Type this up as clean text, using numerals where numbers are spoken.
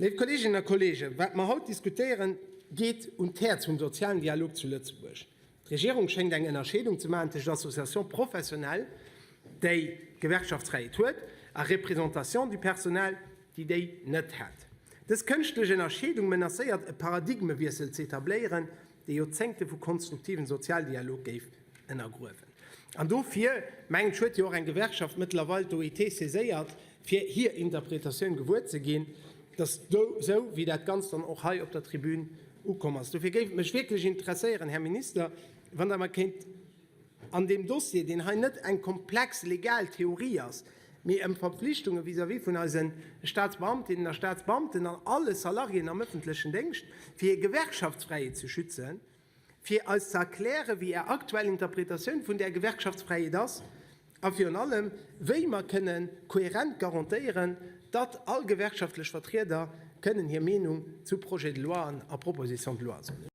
Léif Kolleeginnen a Kolleegen, wat mer haut diskutéieren, geet un d'Häerz vum sozialen Dialog zu Lëtzebuerg. D'Regierung schéngt eng Ënnerscheedung ze maachen tëscht Association professionnelle, déi d'Gewerkschaftsfräiheet huet, a Représentation du personnel, déi déi net hätt. Dës kënschtlech Ënnerscheedung menacéiert, e Paradigmewiessel ze etabléieren, dee Joerzéngte vu konstruktivem Sozialdialog géif ënnergruewen. An dofir, mengen ech, huet jo och eng Gewerkschaft mëttlerweil d'OIT saiséiert, fir hir Interpretatioun gewuer ze ginn, dass esou wéi dat Ganzt dann och hei op der Tribün ukomm ass. Dofir géif et mech wierklech interesséieren, Här Minister, wann Der mer kéint an deem Dossier, deen hei net eng komplex legal Theorie ass, mee ëm Verpflichtunge vis-à-vis vun eise Staatsbeamtinnen a Staatsbeamten an alle Salariéen am öffentlechen Déngscht, fir hir Gewerkschaftsfräiheet ze schützen, fir eis ze erklären, wéi Är aktuell Interpretatioun vun där Gewerkschaftsfräiheet ass a virun allem, wéi mer kënnen kohärent garantéieren, datt all gewerkschaftlech Vertrieder kënnen hir Meenung zu Projets de loien a Propositions de loi soen.